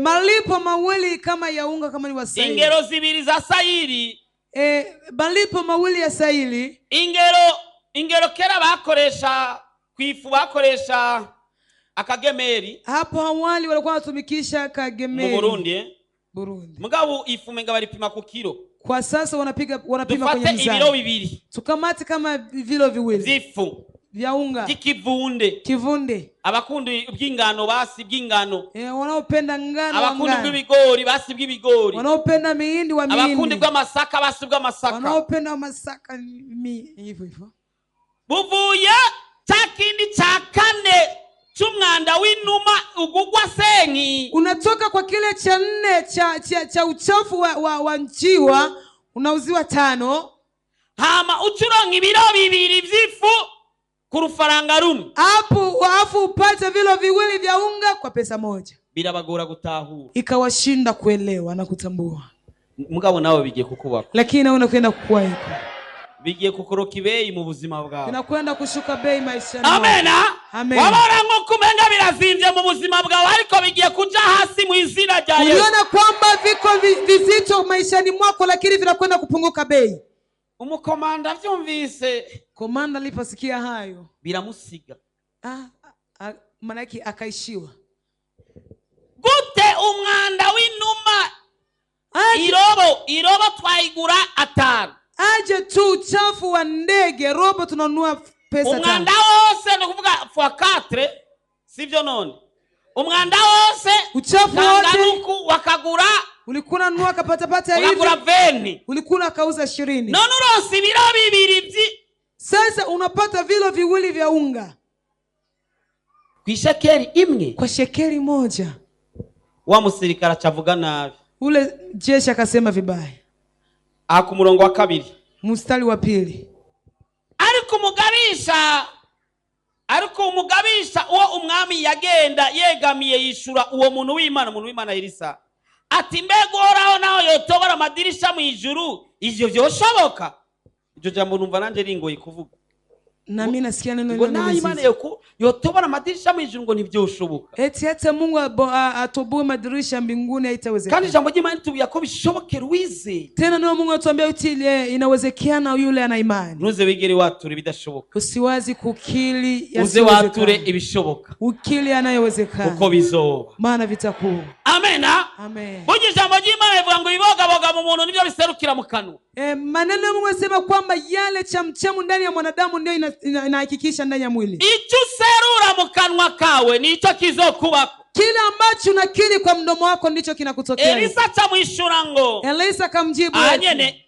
Malipo mawili kama ya unga kama ni wa sayiri. Ingero 2 za sayiri. Malipo mawili ya sayiri. Ingero kera bakoresha kwifu bakoresha akagemeri. Hapo awali walikuwa wanatumikisha kagemeri. Mu Burundi, Burundi. Mugabo ifu menga baripima ku kilo. Kwa sasa wanapima kwenye mizani. Ibiro 2. Tukamate kama vilo 2. Zifu vya unga. Kivunde. Kivunde. Abakundi bw'ingano basi bw'ingano. Wanaopenda ngano. Abakundi bw'ibigori basi bw'ibigori. Wanaopenda mihindi wa mihindi. Abakundi bw'amasaka basi bw'amasaka. Wanaopenda masaka hivyo hivyo. Buvuye cya kindi cha kane cy'umwanda w'inuma ugugwa senyi. Unatoka kwa kile cha 4 cha uchafu wa njiwa unauziwa 5. Hama ucuronka ibiro 2 by'ifu ku rufaranga rumwe. Hapo afu upate vilo 2 vya unga kwa pesa 1. Birabagora gutahura. Ikawashinda kuelewa na kutambua. Mugabo nawe bigiye kukubaka. Lakini nawe unakwenda kukua hiko. Bigiye kukoroka ibei mu buzima bwawe. Inakwenda kushuka bei maishani. Amena. Amen. Wabona nko kumenga birazimvye mu buzima bwawe ariko bigiye kuja hasi mu izina rya Yesu. Uliona kwamba viko vizito maishani mwako lakini vinakwenda kupunguka bei. Umukomanda avyumvise. Komanda aliposikia hayo biramusiga. Manaki akaishiwa. Gute umwanda w'inuma irobo twayigura 5. Aje tu uchafu wa ndege robo tunanunua pesa 5. Umwanda wose ni kuvuga fois 4 sivyo none. Umwanda wose uchafu wote wakagura ulikuwa unanunua kapata hivi. Wakagura 20. Ulikuwa kauza 20. None uronse ibiro 2 byi. Sasa unapata vilo 2 vya unga. Kwa shekeli 1. Kwa shekeli 1. Wa musirikara chavuga nabi. Ule jeshi akasema vibaya. Ku murongo wa 2. Mstari wa 2. Ariko umugabisha uwo umwami yagenda yegamiye yishura uwo muntu w'Imana, Elisa. Ati mbega Uhoraho naho yotobora amadirisha mu ijuru, ivyo vyoshoboka? Iryo jambo numva nanje ringoye kuvuga. Na mimi nasikia neno Ngo hilo naho ni Imana mizizi. yotobora amadirisha mu ijuru ngo ntibyoshoboka. Eti hata Mungu atoboe madirisha mbinguni haitawezekana. Kandi ijambo ry'Imana ritubwira ko bishobokera uwizeye. Tena neno Mungu anatuambia eti inawezekana yule ana imani. Ntuze wigere watura ibidashoboka. Usiwazi kukili Uze wature yasiyowezekana. ibishoboka. Ukili yanayowezekana. Kuko bizoba. Maana vitakuwa. Amena. Amen. Burya ijambo ry'Imana rivuga ngo ibibogaboga mu muntu nibyo biserukira mu kanwa. Maneno ya Mungu yanasema kwamba yale chamchemu ndani ya mwanadamu ndio inahakikisha ndani ya mwili. Icyo userura mu kanwa kawe nicyo kizokubako. Kile ambacho unakiri kwa mdomo wako ndicho kinakutokea. Elisa acamwishura ngo Elisa akamjibu anyene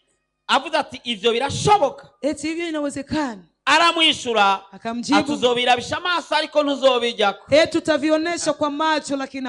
avuze ati ivyo birashoboka. Eti hivyo inawezekana. Aramwishura akamjibu atuzobirabisha amaso ariko ntuzobijyako. Eti utavionesha kwa macho lakini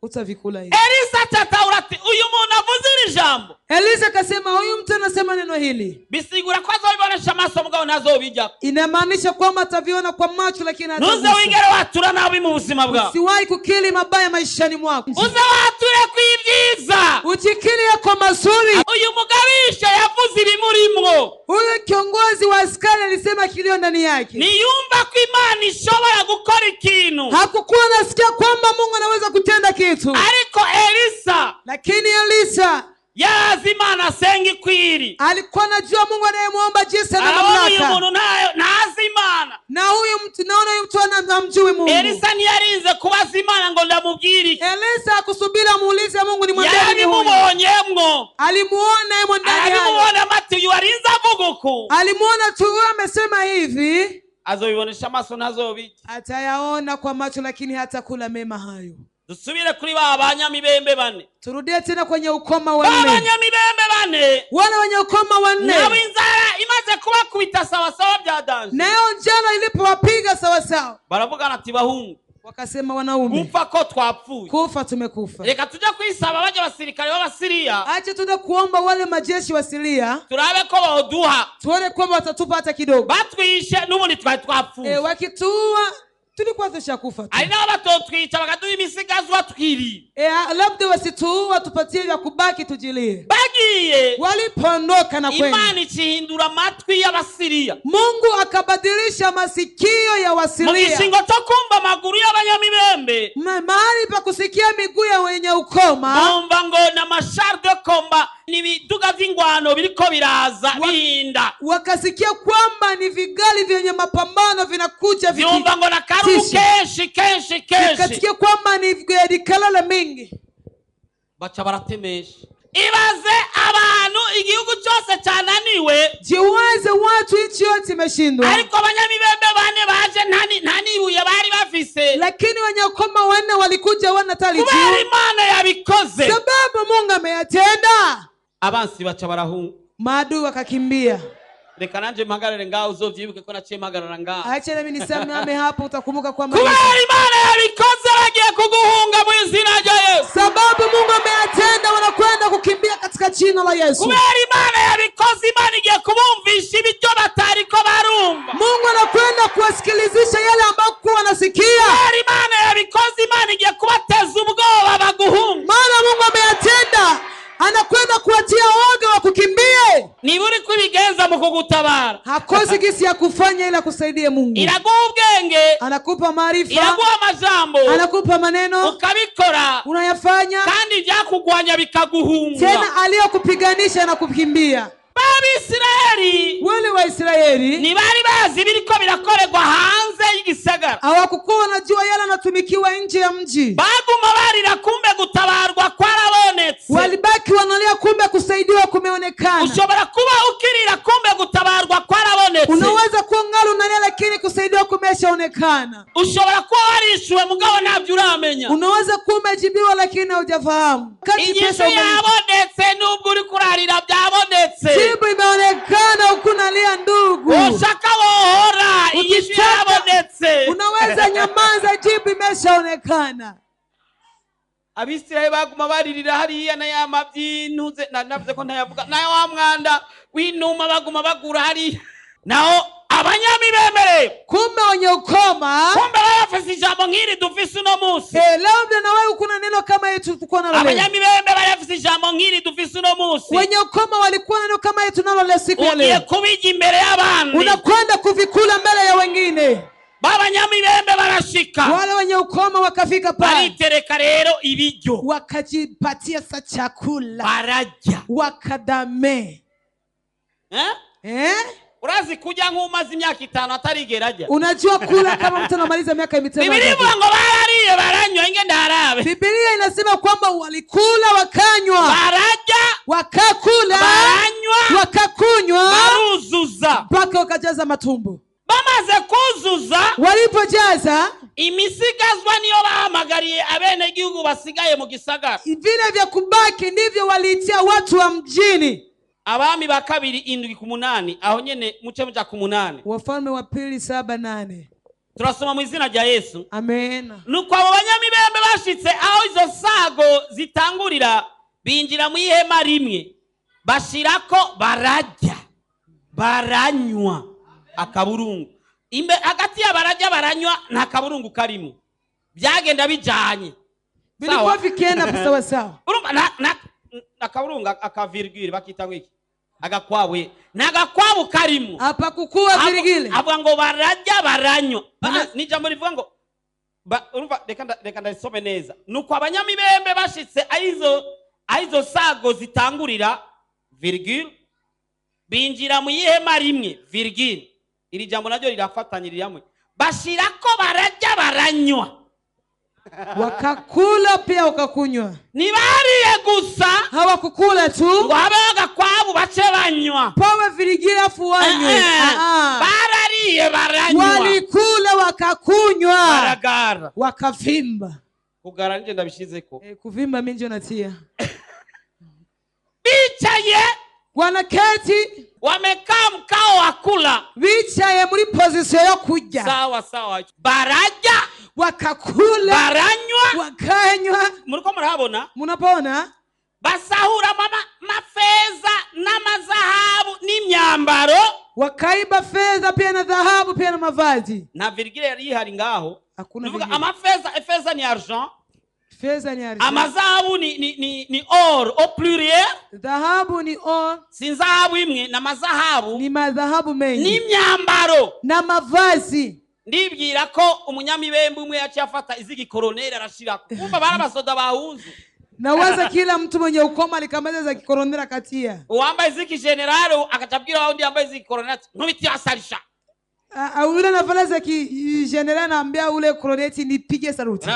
hutavikula hivi. Elisa acataura ati uyu muntu avuze iri jambo. Elisa akasema huyu mtu anasema neno hili. Bisigura ko azobibonesha amaso mugabo ntazobijyako. Inamaanisha kwamba ataviona kwa macho lakini Ntuze hatagusa. wigere watura nabi mu buzima bwawe. Usiwahi kukili mabaya maishani mwako. Uze wature kwibyiza. Uchikili yako mazuri. Uyu mugabisha yavuze ibimurimwo. Huyu kiongozi wa askari alisema kilio ndani yake. Niyumva ko Imana ishobora gukora ikintu. Hakukuwa anasikia kwamba Mungu anaweza kutenda kitu. Ariko Elisa, lakini Elisa yazi Imana asenga ikwiri. Alikuwa anajua Mungu anayemuomba jinsi ana Arabona uyu mamlaka. muntu ntazi Imana. Na huyu mtu, naona huyu mtu hamjui Mungu. Elisa ntiyarinze kubaza Imana ngo ndamubwire iki. Elisa hakusubiri amuulize Mungu nimwambie nini huyu. Yarabimubonyemwo. Alimuona yemo ndani yake. Arabimubona ati uyu arinze avuga uku. Alimuona tu huyu amesema hivi. Azobibonesha amaso ntazobirya. Atayaona kwa macho lakini hatakula mema hayo. Dusubire kuri ba banyamibembe bane. Turudie tena kwenye ukoma wanne. Ba banyamibembe bane. Wale wenye ukoma wanne. Nabo inzara imaze kubakubita sawa sawa bya danger. Nayo njala ilipowapiga sawa sawa. Baravugana ati bahungu. Wakasema wanaume. Gupfa ko twapfuye. Kufa tumekufa. Reka tujye kwisaba bajya basirikare b'Abasiriya. Acha tuende kuomba wale majeshi wa Siria. Turabe ko boduha. Tuone kwamba watatupa hata kidogo. Batwishe n'ubundi twari twapfuye. Wakituua tulikuwa tushakufa tu. Ari nabo batotwica bakaduha imisigazwa twiri. Labda wasituua tupatie vya kubaki tujilie. Bagiye. Walipoondoka na kwenda. Imana ikihindura amatwi y'Abasiriya. Mungu akabadilisha masikio ya Wasiria. Mu gishingo cyo kumva amaguru y'abanyamibembe. Mahali pa kusikia miguu ya wenye ukoma. Bumva ngo na mashar de combat ni biduga vy'ingwano biriko biraza bihinda. Wakasikia kwamba ni vigali vyenye mapambano vinakuja viki. Vyumva ngo na karubu kenshi kenshi kenshi. Wakasikia kwamba ni kalala mingi. Baca baratemesha. Ibaze abantu igihugu cyose cyananiwe. Jiwaze watu nchi yote imeshindwa. Ariko abanyamibembe bane baje ntani ibuye bari bafise. Lakini wenye ukoma wanne walikuja wana tali juu. Kubera Imana yabikoze. Sababu Mungu ameyatenda. Abansi baca barahunga. Maadui wakakimbia. Reka nanje mpagarare ngaho uzovyibuke ko naciye mpagarara ngaho. Acha nami nisimame hapo utakumbuka kwamba Kubera Imana yabikoze bagiye kuguhunga mu izina rya Yesu. Sababu Mungu ameyatenda wanakwenda kukimbia katika jina la Yesu. Kubera Imana yabikoze Imana igiye kubumvisha ibyo batariko barumva. Mungu anakwenda kuwasikilizisha yale ambayo kwa wanasikia. Kubera Imana yabikoze Imana igiye kubateza ubwoba baguhunga. Maana Mungu ameyatenda anakwenda kuwatia woga wa kukimbie. Niba uri kubigenza mu kugutabara. Hakosi gisi ya kufanya ila kusaidie Mungu. Iraguha ubwenge. Anakupa maarifa. Iraguha amajambo. Anakupa maneno. Ukabikora. Unayafanya. Kandi byakugwanya bikaguhunga. Tena aliyokupiganisha na kukimbia. Abisirayeli wale wa Israeli ni bari bazi biriko birakorerwa hanze y'igisagara. Hawakukuwa wanajua yale yanatumikiwa nje ya mji. Baguma barira kumbe gutabarwa kwarabonetse. Walibaki wanalia kumbe kusaidiwa kumeonekana. Ushobora kuba ukirira kumbe gutabarwa kwarabonetse. Unaweza kuwa ngalo unalia lakini kusaidiwa kumeshaonekana. Ushobora kuba warishuwe mugabo ntabyo uramenya. Unaweza kuwa umejibiwa lakini haujafahamu. Kati pesa yabonetse nubwo uri kurarira byabonetse. Jibu imeonekana ukunalia ndugu. Ushaka wohora inyishu yabonetse. Unaweza nyamaza, jibu imeshaonekana. Abisirayeli baguma baririra hariya na ya mabyintuze navuze ko ntayavuga na wa mwanda w'inuma baguma bagura hariya. Naho abanyamibembe kumbe wenye ukoma kumbe barafise ijambo nk'iri dufise uno munsi. Labda na wewe kuna neno kama hili tulikuwa nalo leo. Abanyamibembe barafise ijambo nk'iri dufise uno munsi. Wenye ukoma walikuwa na neno kama hili tunalo leo siku ya leo. Ugiye kubijya imbere y'abandi. Unakwenda kuvikula mbele ya B'abanyamibembe barashika. Wale wenye ukoma wakafika pale, Baritereka rero ibiryo. Wakajipatia sa chakula, Bararya. Wakadame. Eh? Eh? Urazi kurya nk'umaze imyaka 5 atarigera ajya. Unajua kula kama mtu anamaliza miaka 5. Bibiliya ivuga ngo barariye baranywa, inge ndarabe. Biblia inasema kwamba walikula wakanywa, Bararya, wakakula, baranywa, wakakunywa baruzuza mpaka wakajaza matumbo. Bamaze kuzuza, Walipojaza, imisigazwa niyo bahamagariye abenegihugu basigaye mu gisagara. Vile vya kubaki ndivyo waliitia watu wa mjini. Abami ba kabiri 7:8, aho nyene muce muja ku 8. Wafalme wa pili 7:8. Turasoma mu izina rya Yesu. Amen. Nuko abo banyamibembe bashitse aho izo sago zitangurira, binjira mu ihema rimwe, bashirako bararya, baranywa akaburungu. Imbe hagati ya bararya baranywa nta kaburungu karimo, byagenda bijanye. Vilikuwa vikienda sawa sawa. Urumva na akaburungu akavirgule bakita ngiki agakwawe nagakwabu karimo. Hapa kukua virgule. Avuga ngo bararya baranywa. Ni jambo rivuga ngo urumva reka ndasome neza. Nuko abanyamibembe bashitse aizo sago zitangurira virgule, binjira mu ihema rimwe virgule. Iri jambo naryo rirafatanyirira hamwe. Bashirako bararya baranywa, wakakula pia wakakunywa. Nibariye gusa, hawakukula tu, ngo habe agakwabu bace banywa, pawe virigile afu wanywe. Barariye baranywa, walikula wakakunywa, baragara, wakavimba. Kugara nje ndabishizeko. Kuvimba mimi ndio natia. Bicaye, wanaketi, wamekaa mkao wa kula, bicaye muri position yo kurya. Sawa sawa. Bararya, wakakula, baranywa, wakanywa. Muriko murabona? Munapona? Basahura mafeza n'amazahabu n'imyambaro. Wakaiba fedha pia na dhahabu pia na mavazi. Na virgile yari ihari ngaho. Hakuna. Nuvuga amafeza, feza ni argent. Fedha ni argent. Amazahabu ni or au pluriel. Dhahabu ni or. Si zahabu imwe na mazahabu. Ni madhahabu mengi. N'imyambaro na mavazi. Ndibwira ko umunyamibembe umwe yaciye afata izigi koroneri arashira. Kumva barabasoda bahunze. Nawaza kila mtu mwenye ukoma alikamata za kikoronera akatia. Uwambaye iziki general akacabwira wa undi yambaye iziki koronera ntubiti asarisha. Yule anavala za ki general anaambia ule koroneti nipige saluti.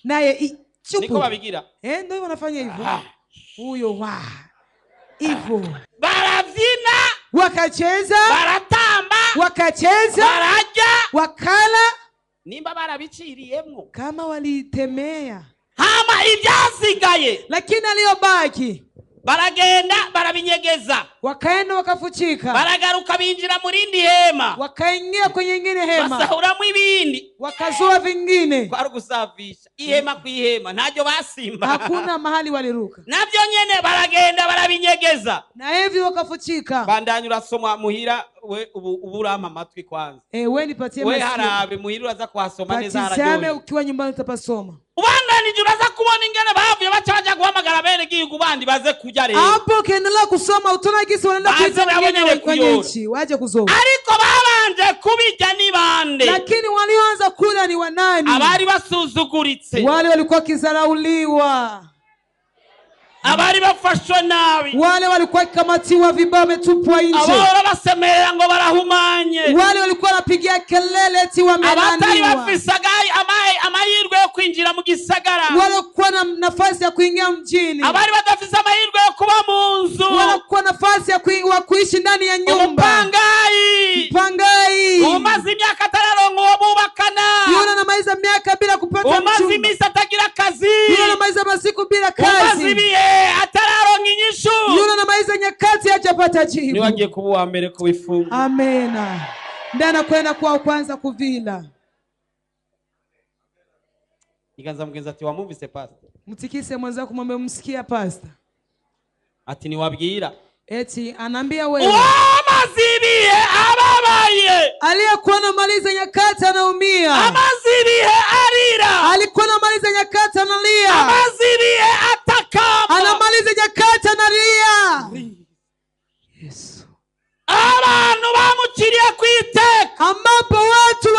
Naye chupu. Niko babigira. Ndio wanafanya hivyo. Huyo wa. Hivyo. Baravyina, wakacheza, baratamba, wakacheza, bararya, wakala. Nimba barabiciriyemwo kama walitemea. Hama ibyasigaye, lakini aliyobaki baragenda barabinyegeza, wakaenda wakafuchika, baragaruka binjira murindi hema, wakaingia kwenye nyingine hema, basahuramo ibindi, wakazua vingine. Kwari gusafisha ihema ku ihema, ntajyo basimba, hakuna mahali waliruka. Navyo nyene baragenda barabinyegeza, na hivyo wakafuchika. Bandanya urasoma muhira we uburampa amatwi kwanza. We nipatie we masikio. Harabe muhira uraza kuhasoma neza Patizame hararyoshye. ukiwa nyumbani utapasoma. Ubandanije uraza kubona ingene bavuye baca baja guhamagara bene gihugu bandi baze kurya rero. Hapo ukiendelea kusoma utaona gisi wanaenda Baze kuita nabo wengine nyene kwenye kuyora. nchi waje kuzoa. Ariko babanje kubirya ni bande? Lakini walioanza kula ni wanani? Abari basuzuguritse. Wale walikuwa kizarauliwa. Abari bafashwe nabi. Wale walikuwa kamatiwa vibaya wametupwa nje. Abahora basemerera ngo barahumanye. Wale walikuwa wanapigia kelele eti wamelaniwa. Abatari bafise amahirwe yo kwinjira mu gisagara. Wale walikuwa na nafasi ya kuingia mjini. Abari badafise amahirwe yo kuba mu nzu. Wale walikuwa nafasi ya kuishi ndani ya nyumba. Umupangayi. Mpangayi. Umaze imyaka atararonka uwo bubakana. Yule anamaliza miaka bila kupata mchumba. Umaze iminsi atagira akazi. Yule anamaliza masiku bila kazi. Umaze ibihe atararonka inyishu. Yule anamaliza nyakati hajapata jibu. Niwagiye kuba uwa mbere kubifunga. Amena. Ndiye anakwenda kuwa kwanza kuvila. Iganza mugenzi ati wamumvise pastor. Mtikise mwenzako mwambie umsikia pastor. Ati niwabwira. Eti anaambia wewe. Uwamaze ibihe ababaye. Aliyekuwa anamaliza nyakati anaumia. Amaze ibihe arira. Alikuwa anamaliza nyakati analia. Amaze ibihe atakamba. Anamaliza nyakati analia. Yesu. Abantu bamukiriye kwiteka. Ambapo watu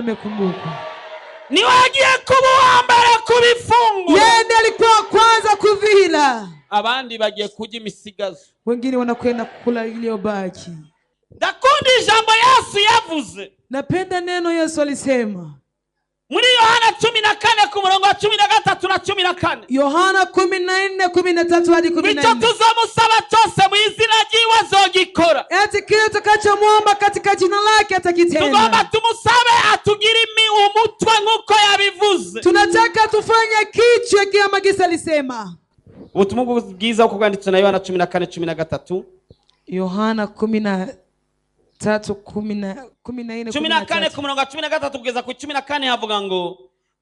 Ndiye amekumbukwa. Niwe agiye kuba uwa mbere kubifungura. Yeye ndiye alikuwa wa kwanza kuvila. Abandi bagiye kurya imisigazo. Wengine wanakwenda kukula iliyobaki. Ndakunda ijambo Yesu yavuze. Napenda neno Yesu alisema muri Yohana 14 ku murongo wa 13 na 14. Yohana 14:13 hadi 14. Icyo tuzomusaba cyose mu izina ryiwe azogikora. Eti kile tutakachomwomba katika jina lake atakitenda. Tugomba tumusabe atugire umutwe nk'uko yabivuze. Tunataka tufanye kichwa kama gisa alisema. Ubutumwa bwiza uko bwanditswe na Yohana 14:13. Yohana 13 14 14 ku murongo wa 13 kugeza ku 14 havuga ngo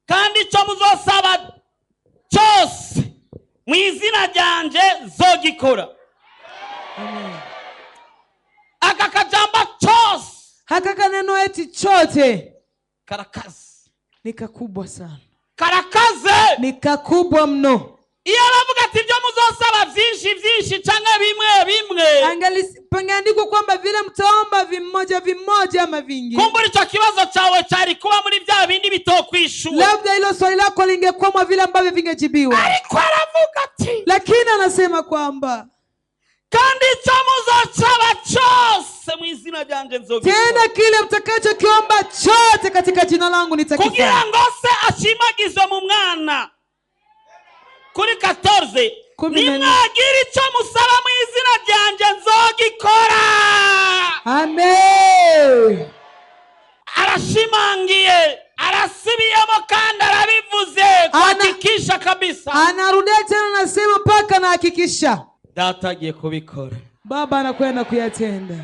kandi icyo muzosaba cyose mu izina ryanje zogikora. Amen. Aka kajambo cyose, haka kaneno eti chote karakaze, ni kakubwa sana, karakaze, ni kakubwa mno. Iyo aravuga ati ibyo muzosaba byinshi byinshi cyangwa bimwe bimwe, angali pangeandikwa kwamba vile mtaomba vimoja vimoja ama vingi, kumbura icyo kibazo cyawe cyari kuba muri bya bindi bitokwishura, labda hilo swali lako lingekuwa vile ambavyo vingejibiwa. Ariko aravuga ati, lakini anasema kwamba kandi icyo muzosaba cyose mu izina ryanje nzogikora, tena kile mtakachokiomba chote katika jina langu nitakifanya, kugira ngo se ashimagizwe mu mwana. Kuri 14, nimwagira icyo musaba mu izina ryanje nzogikora. Amen. Arashimangiye, arasubiyemo kandi arabivuze kuhakikisha kabisa. Anarudia tena anasema mpaka anahakikisha. Data agiye kubikora. Baba anakwenda kuyatenda.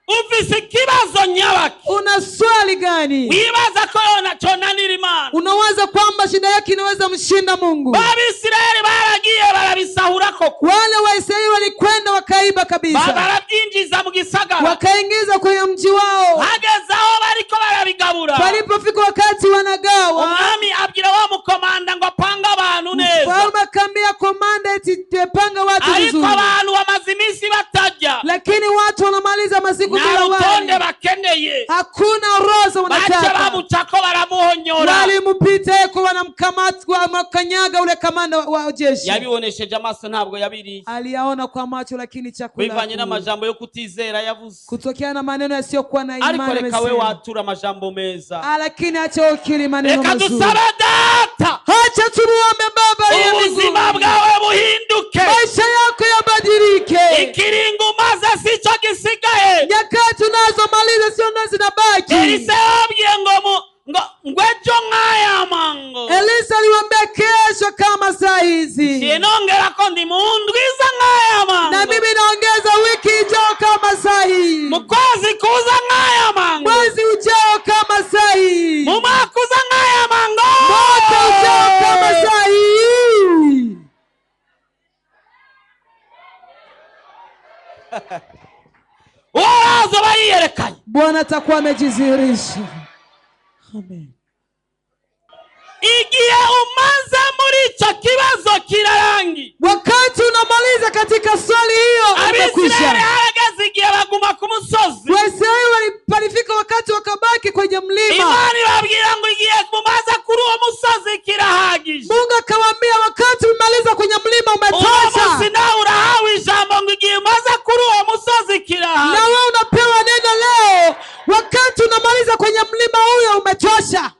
Ufise ikibazo nyabaki? Una swali gani? Wibaza ko yonanira Imana? Unawaza kwamba shida yake inaweza mshinda Mungu? Abisirayeli baragiye barabisahura koko. Wale Waisraeli walikwenda wakaiba kabisa. Barabyinjiza mu gisagara. Wakaingiza kwenye mji wao. Hageze aho bariko barabigabura. Palipofika wakati wanagawa, Umwami abwira wa mukomanda ngo apanga abantu neza. Mfalme akamwambia komanda eti panga watu vizuri. Ariko abantu bamaze iminsi batarya. Lakini watu wanamaliza masiku bila wali. Bakeneye. Hakuna roza wanataka. Bamucako baramuhonyora. Walimpita kwa wanamkamata kwa makanyaga ule kamanda wa jeshi. Yabibonesheje amaso ntabwo yabiriye. Aliyaona kwa macho lakini chakula. Bivanye n'amajambo yo kutizera yavuze. Kutokana na maneno yasiyokuwa na imani. Ariko reka we watura amajambo meza. Lakini acha ukiri maneno mazuri. Reka dusabe data. Acha tumuombe Baba ya mbinguni. Ubuzima bwawe buhinduke. Maisha yako yabadilike. Ikiringo maze sico gisigaye. Nyakati unazomaliza sio nazo zinabaki. Elisa yabwiye ngo ngwejo nkaya mango. Elisa aliwaambia kesho kama saa hizi. Sinongera ko ndi mundwiza nkaya mango. Na mimi naongeza wiki ijao kama saa hii. Mu kwezi kuza nkaya mango. Mwezi ujao kama saa hii. Mu mwaka uza nkaya mango. Mwaka ujao kama saa hii. Bwana atakuwa amejidhihirisha. Amen. Igihe umaze muri icyo kibazo kirarangi. Wakati unamaliza katika swali hiyo umekwisha. Abisirayeli harageze igihe baguma ku musozi. Waisraeli walifika wakati wakabaki kwenye mlima. Imana ibabwira ngo igihe mumaze kuri uwo musozi kirahagije. Mungu akawaambia wakati umemaliza kwenye mlima umetosha. Uno munsi nawe urahawe ijambo ngo igihe umaze kuri uwo musozi kirahagije. Na wewe unapewa neno leo, wakati unamaliza kwenye mlima huyo umetosha.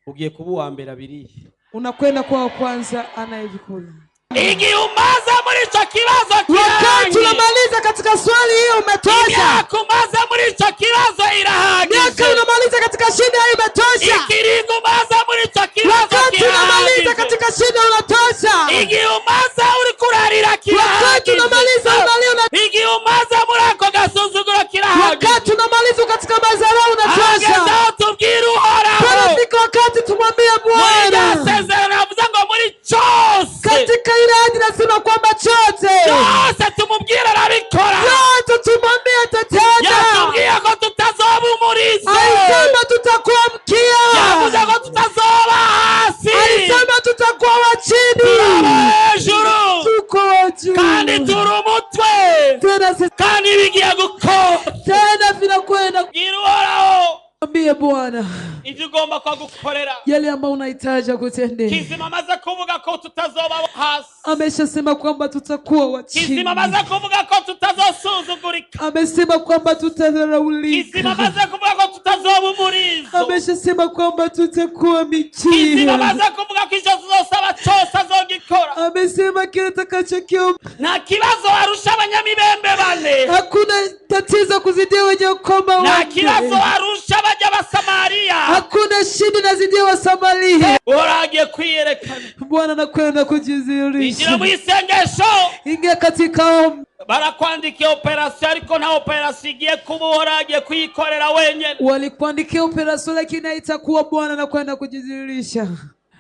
Ugiye kuba uwa mbere abiriye. Unakwenda kuwa wa kwanza anayevikula. Igihe umaze muri icyo kibazo kirahagije. Wakati unamaliza katika swali hiyo umetosha. Imyaka umaze muri icyo kibazo irahagije. Miaka unamaliza katika shida hiyo imetosha. Ikiringo umaze muri icyo kibazo Wakati unamaliza kirahagije. katika shida unatosha. Igihe umaze uri kurarira kirahagije. Wakati unamaliza unalia Igihe umaze muri ako gasuzuguro kirahagije. Wakati unamaliza katika madharau unatosha. Hageze aho tubwira Uhoraho. Panafika wakati tumwambie Muri rya Bwana. sezerano yavuze ngo muri cyose. Katika ile ahadi nasema kwamba chote. Cyose tumubwire arabikora. Yote tumwambie atatenda. Yatubwiye ko tutazoba umurizo. Alisema tutakuwa mkia. Yavuze ko tutazoba hasi. Alisema tutakuwa wa chini. Turaba hejuru. Tuko wa juu. Kandi turi umutwe. Tena sisi Kandi bigiye gukora. tena vinakwenda. Bwira Uhoraho. Mwambie Mwambie Bwana Ivyo ugomba kwagukorera. yale ambayo unahitaji akutendee. Kizima amaze kuvuga ko tutazoba hasi. Ameshasema kwamba tutakuwa wa chini. Kizima amaze kuvuga ko tutazosuzugurika. Amesema kwamba Kizima tutadharaulika. amaze kuvuga ko tutazoba umurizo. Ameshasema kwamba tutakuwa Kizima mikia. amaze kuvuga ko icyo tuzosaba cyose azogikora. Amesema kile atakachokiomba. Nta kibazo warusha abanyamibembe bane. Hakuna tatizo kuzidia wenye ukoma Nta kibazo wanne. warusha abajya basamariya. Hakuna shida nazidia Wasamaria. Uhoraho kwiyerekana. Bwana anakwenda Injira kujidhihirisha. mu isengesho. Ingia katika ombi. Barakwandikiye operasiyo, ariko nta operasiyo igiye kuba. Uhoraho agiye kuyikorera wenyine. Walikuandikia operasyon lakini haitakuwa. Bwana anakwenda kujidhihirisha.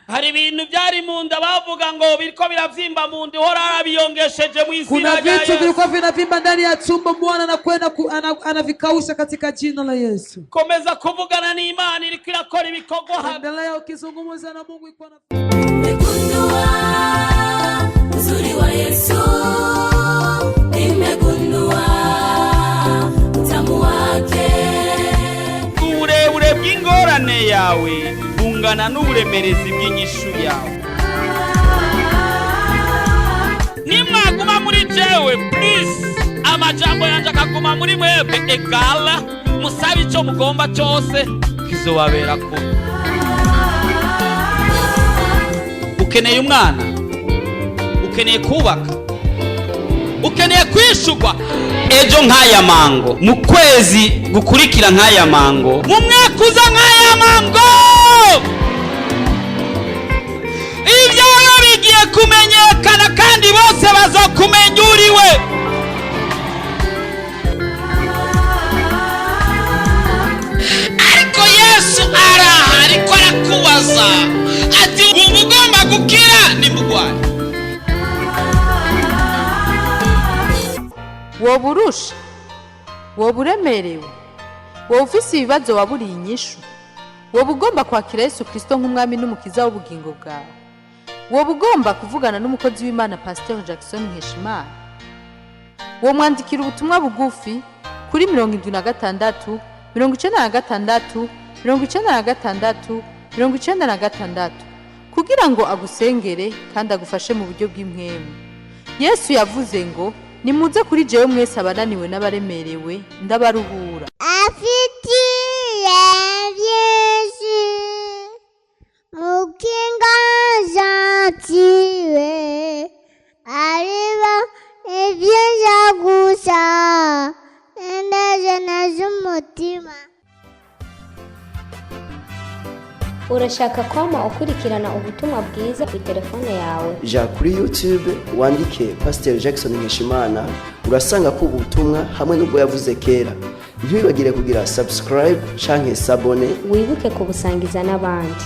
Hari ibintu byari mu nda bavuga ngo biriko biravyimba mu nda, Uhoraho arabiyongesheje mu izina Kuna rya vitu Yesu. vilikuwa vinavimba ndani ya tumbo, Bwana anakwenda anavikausha katika jina la Yesu. Komeza kuvugana n'Imana, iriko irakora ibikorwa hano. Endelea ukizungumza na Mungu ikuwa na Nimegundua uzuri wa Yesu, nimegundua utamu wake. Uburebure bw'ingorane yawe bungana n'uburemerezi bw'inyishu yawe. Nimwaguma muri jewe please, amajambo yanje akaguma muri mwebwe, egala musabe ico mugomba cyose, kizobabera kuba. Ukeneye umwana, ukeneye kubaka, ukeneye kwishurwa ejo nk'aya mango, mu kwezi gukurikira nk'aya mango, mu mwaka uza nk'aya mango, ibyawe bigiye kumenyekana kandi bose bazokumenya uriwe. Ariko Yesu araha, ariko arakubaza ati: "Wumva ugomba gukira nimugwaye?" Woba urusha, woba uremerewe, woba ufise ibibazo waburiye inyishu, woba ugomba kwakira Yesu Kirisito nk'umwami n'umukiza w'ubugingo bwawe, woba ugomba kuvugana n'umukozi w'Imana Pasiteri Jackson Nkeshimana, womwandikira ubutumwa bugufi kuri 76 96 96 96 kugira ngo agusengere kandi agufashe mu buryo bw'impwemu. Yesu yavuze ngo: "Nimuze kuri jewe mwese abananiwe n'abaremerewe, ndabaruhura." Afitiye byinshi mukinga gentile ariba ibyiza gusa indajana z'umutima. Urashaka kwama ukurikirana ubutumwa bwiza ku telefone yawe? Ja kuri YouTube wandike Pasiteri Jackson Nkeshimana, urasanga ko ubutumwa hamwe n'ubwo yavuze kera. Ntiwibagire kugira subscribe canke s'abonner. Wibuke kubusangiza n'abandi.